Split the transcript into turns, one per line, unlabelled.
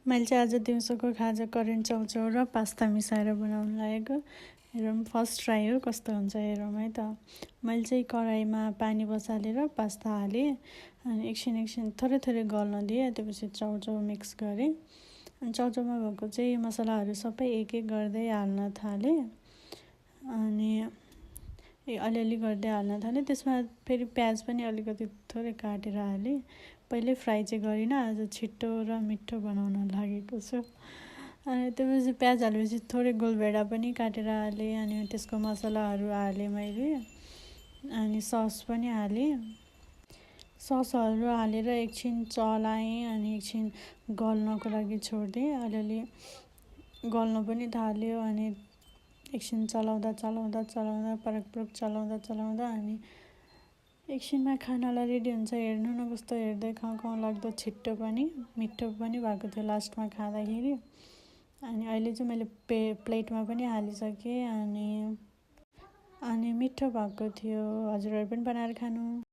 मैले चाहिँ आज दिउँसोको खाजा करेन्ट चाउचाउ र पास्ता मिसाएर बनाउन लागेको। हेरौँ, फर्स्ट ट्राई हो, कस्तो हुन्छ हेरौँ है त। मैले चाहिँ कराईमा पानी बसालेर पास्ता हालेँ, अनि एकछिन थोरै थोरै गल्न दिएँ। त्यसपछि चाउचाउ मिक्स गरेँ, अनि चाउचाउमा भएको चाहिँ मसलाहरू सबै एक एक गर्दै हाल्न थालेँ, अनि अलिअलि गर्दै हाल्न थालेँ। त्यसमा फेरि प्याज पनि अलिकति थोरै काटेर हालेँ। पहिल्यै फ्राई चाहिँ गरिनँ, आज छिट्टो र मिठो बनाउन लागेको छु। अनि त्यसपछि प्याज हालेपछि थोरै गोलभेडा पनि काटेर हालेँ, अनि त्यसको मसलाहरू हालेँ मैले, अनि सस पनि हालेँ। ससहरू हालेर एकछिन चलाएँ, अनि एकछिन गल्नको लागि छोडिदिएँ। अलिअलि गल्न पनि थाल्यो, अनि एकछिन चलाउँदा परक चलाउँदा अनि एकछिनमा खानालाई रेडी हुन्छ। हेर्नु न कस्तो हेर्दै खाउँ लाग्दो, छिट्टो पनि मिठो पनि भएको थियो लास्टमा खाँदाखेरि। अनि अहिले चाहिँ मैले प्लेटमा पनि हालिसकेँ, अनि मिठो भएको थियो। हजुरहरू पनि बनाएर खानु।